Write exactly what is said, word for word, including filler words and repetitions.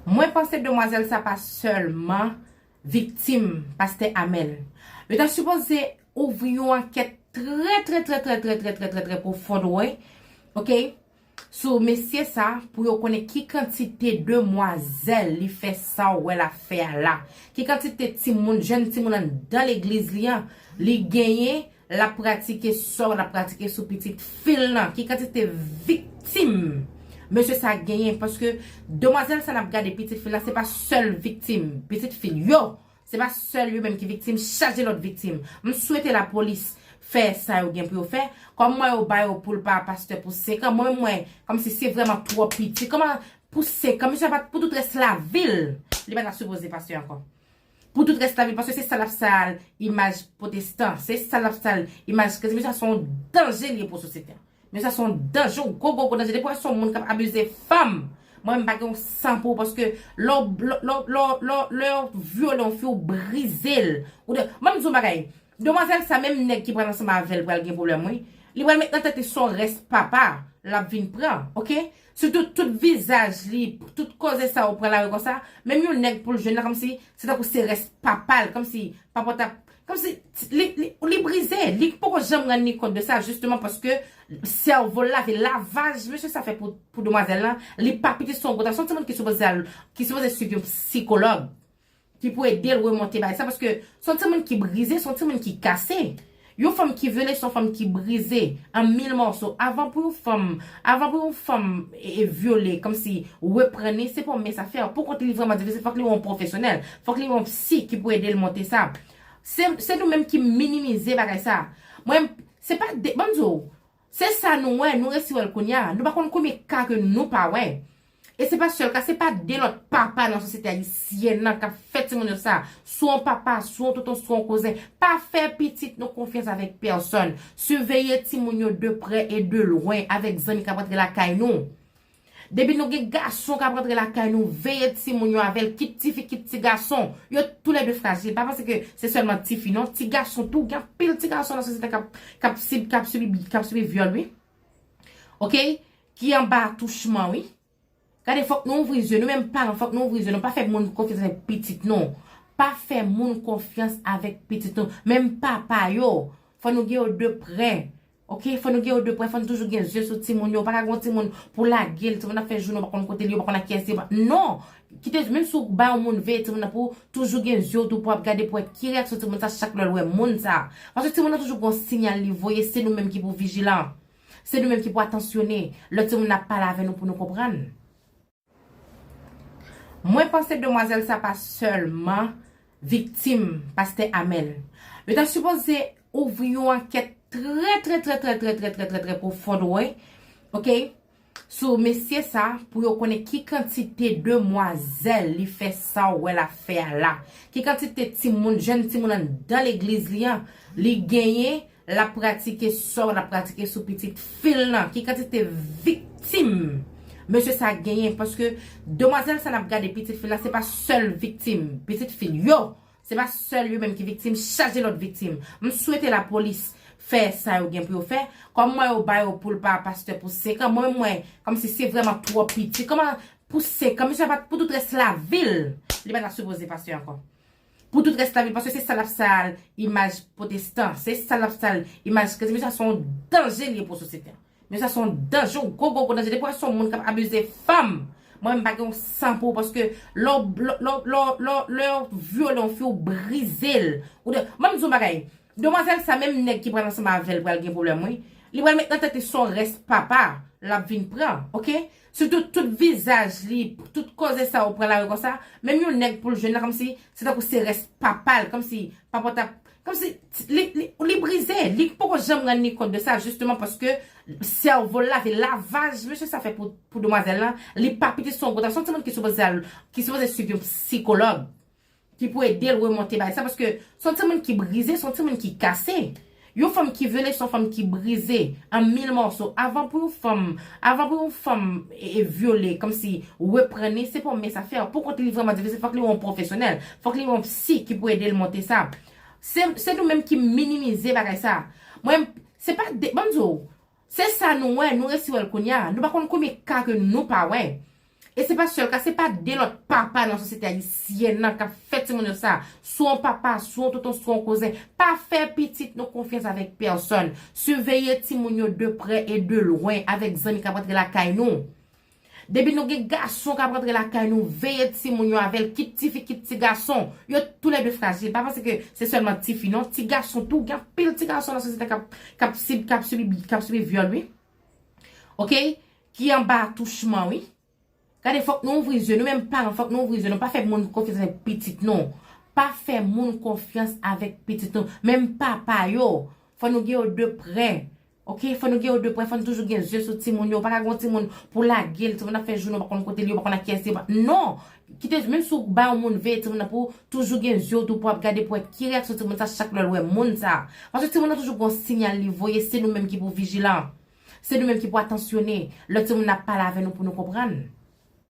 Mwen panse demwazèl sa pa sèlman viktim pastè Amèl. Yo ta sipoze ouvri yon ankèt trè, trè, trè, trè, trè, trè, trè, trè, trè pwofon, wi. Oke? Sou mesye sa, pou yo konnen ki kantite demwazèl li fè sa w wè l ap fè a la. Ki kantite timoun, jèn timoun anndan legliz li an, li genyen, l ap pratike sa w l ap pratike sou pitit fi l lan. Ki kantite viktim mesye sa genyen? Paske demwazèl sa n ap gade pitit fi l lan, se pa sèl viktim. Pitit fi l yo, se pa sèl yo menm ki viktim, chaje lòt viktim. M swete lapolis fè sa yo gen pou yo fè. Kòm mwen yo ba yo poul pa pastè pou senk an, mwen menm mwen, kòmsi se vrèman twò piti. Kòman pou senk an, misye pa t, pou tout rès lavi l, li pa ta sipoze pastè ankò. Pou tout rès lavi l, paske se sa l ap sal imaj pwotestan, se sa l ap sal imaj kretyen. Mesye sa se yon danje li ye pou sosyete a. Mesye sa se yon danje, yon gwo, gwo, gwo danje. Depi w wè se yon moun k ap abize fanm, mwen menm m pa gen yon san pou ou, paske lè w, lè, lè, lè, lè, lè yo vyole yon fi, ou brize l. Ou de, ban m di w yon bagay. Demwazèl sa, menm nèg ki pral ansanm avè l pral gen pwoblèm, wi. Li pral met nan tèt li se yon rès papa l ap vin pran, oke? Sitou tout vizaj li, tout koze sa ou pran lari konsa, menm yon nèg pou l jwenn la, kòmsi se tankou se rès papa l, kòmsi papa t ap, kòmsi li, li, li brize, li poko janm rann li kont de sa, jisteman paske sèvo l lave, lavaj mesye sa fè pou, pou demwazèl lan, li pa piti, se yon gwo ta, se yon timoun ki sipoze al, ki sipoze swiv yon sikològ ki pou ede l remonte bagay sa, paske se yon timoun ki brize, se yon timoun ki kase. Yon fanm ki vyole, se yon fanm ki brize an mil mòso. Avan pou yon fanm, avan pou yon fanm e, e vyole, kòmsi reprann li, se pa yon mens afè. Pou kont li vrèman difisil, fòk li wè yon pwofesyonèl, fòk li wè yon psy ki pou ede l monte sa. Se, se nou menm ki minimize bagay sa. Mwen, se pa de, ban m di w, se sa nou wè, nou resi wè l kounye a. Nou pa konn konbyen ka ke nou pa wè. E se pa sèl ka, se pa de lòt papa nan sosyete ayisyèn nan k ap fè timoun yo sa. Sou yon papa, sou yon tonton, sou yon kouzen. Pa fè pitit nou konfyans avèk pèsòn. Siveye timoun yo de prè e de lwen avèk zanmi k ap rantre lakay nou. Depi nou gen gason k ap rantre lakay nou, veye timoun yo avè l, kit tifi, kit ti gason. Yo toulède frajil. Pa panse ke se sèlman tifi, non. Ti gason tou, gen anpil ti gason nan sosyete k ap, k ap sib-, k ap sibi, k ap sibi vyòl, wi. Oke? Ki anba atouchman, wi. Gade, fòk nou ouvri zye. Nou menm paran, fòk nou ouvri zye. Nou pa fè moun konfyans avèk pitit nou. Pa fè moun konfyans avèk pitit nou. Menm papa yo, fò nou gen yo de prè. Oke? Fò nou gen yo de prè. Fò nou toujou gen zye sou timoun yo. Ou pa ka gen yon timoun pou lage l. Timoun ap fè jounen, ou pa konn kote l ye, ou pa konn ak kiyès li ye. Non! Kite, menm si w ba yon moun veye timoun nan, pou toujou gen zye w tou, pou ap gade, pou wè ki reyaksyon timoun sa chak lè l wè moun sa. Paske timoun nan toujou gen yon siyal li voye, se nou menm ki pou vijilan. Se nou menm ki pou atansyone lè timoun nan ap pale avè nou pou nou konprann. Mwen panse demwazèl sa pa sèlman viktim pastè Amèl. Yo ta sipoze ouvri yon ankèt trè, trè, trè, trè, trè, trè, trè, trè, trè pwofon, wi. Oke? Sou mesye sa, pou yo konnen ki kantite demwazèl li fè sa w wè l ap fè a la. Ki kantite timoun, jèn timoun anndan legliz li an, li genyen, l ap pratike sa w l ap pratike sou pitit fi l lan. Ki kantite viktim mesye sa genyen? Paske demwazèl sa n ap gade pitit fi l lan, se pa sèl viktim. Pitit fi l yo, se pa sèl yo menm ki viktim, chaje lòt viktim. M swete lapolis fè sa yo gen pou yo fè. Kòm mwen yo ba yo poul pa pastè pou senk an, mwen menm mwen, kòmsi se vrèman twò piti. Kòman pou senk an, misye pa t, pou tout rès lavi l, li pa ta sipoze pastè ankò. Pou tout rès lavi l, paske se sa l ap sal imaj pwotestan, se sa l ap sal imaj kretyen. Mesye sa se yon danje li ye pou sosyete a. Mesye sa se yon danje, yon gwo, gwo, gwo danje. Depi w wè se yon moun k ap abize fanm, mwen menm m pa gen yon san pou ou, paske lè w, lè, lè, lè, lè, lè yo vyole yon fi, ou brize l. Ou de, ban m di w yon bagay. Demwazèl sa, menm nèg ki pral ansanm avè l pral gen pwoblèm, wi. Li pral met nan tèt li se yon rès papa l ap vin pran, oke? Sitou tout vizaj li, tout koze sa ou pran lari konsa, menm yon nèg pou l jwenn la, kòmsi se tankou se rès papa l, kòmsi papa t ap, kòmsi li, li, li brize, li poko janm rann li kont de sa, jisteman paske sèvo l lave, lavaj mesye sa fè pou, pou demwazèl lan, li pa piti, se yon gwo ta, se yon timoun ki sipoze al, ki sipoze swiv yon sikològ ki pou ede l remonte bagay sa, paske se yon timoun ki brize, se yon timoun ki kase. Yon fanm ki vyole, se yon fanm ki brize an mil mòso. Avan pou yon fanm, avan pou yon fanm e, e vyole, kòmsi reprann li, se pa yon mens afè. Pou kont li vrèman difisil, fòk li wè yon pwofesyonèl, fòk li wè yon psy ki pou ede l monte sa. Se, se nou menm ki minimize bagay sa. Mwen, se pa de, ban m di w, se sa nou wè, nou resi wè l kounye a. Nou pa konn konbyen ka ke nou pa wè. E se pa sèl ka, se pa de lòt papa nan sosyete ayisyèn nan k ap fè timoun yo sa. Sou yon papa, sou yon tonton, sou yon kouzen. Pa fè pitit nou konfyans avèk pèsonn. Siveye timoun yo de prè e de lwen avèk zanmi k ap rantre lakay nou. Depi nou gen gason k ap rantre lakay nou, veye timoun yo avè l, kit tifi, kit ti gason. Yo toulède frajil. Pa panse ke se sèlman tifi, non. Ti gason tou, gen anpil ti gason nan sosyete k ap, k ap sib-, k ap sibi, k ap sibi vyòl, wi. Oke? Ki anba atouchman, wi. Gade, fòk nou ouvri zye nou, menm paran, fòk nou ouvri zye nou. Pa fè moun konfyans avèk pitit nou. Pa fè moun konfyans avèk pitit nou. Menm papa yo, fò nou gen yo de prè. Oke, fò nou gen yo de prè, fò nou toujou gen zye sou timoun yo. Pa ka gen yon timoun pou lage l, timoun ap fè jounen, ou pa konn kote l ye, ou pa konn ak kiyès li ye. Non! Kite, menm si w ba yon moun veye timoun nan, pou toujou gen zye w tou pou ap gade pou wè ki reyaksyon timoun sa chak lè l wè moun sa. Paske timoun nan toujou gen yon siyal li voye, se nou menm ki pou vijilan. Se nou menm ki pou atansyone lè timoun nan ap pale avè nou pou nou konprann.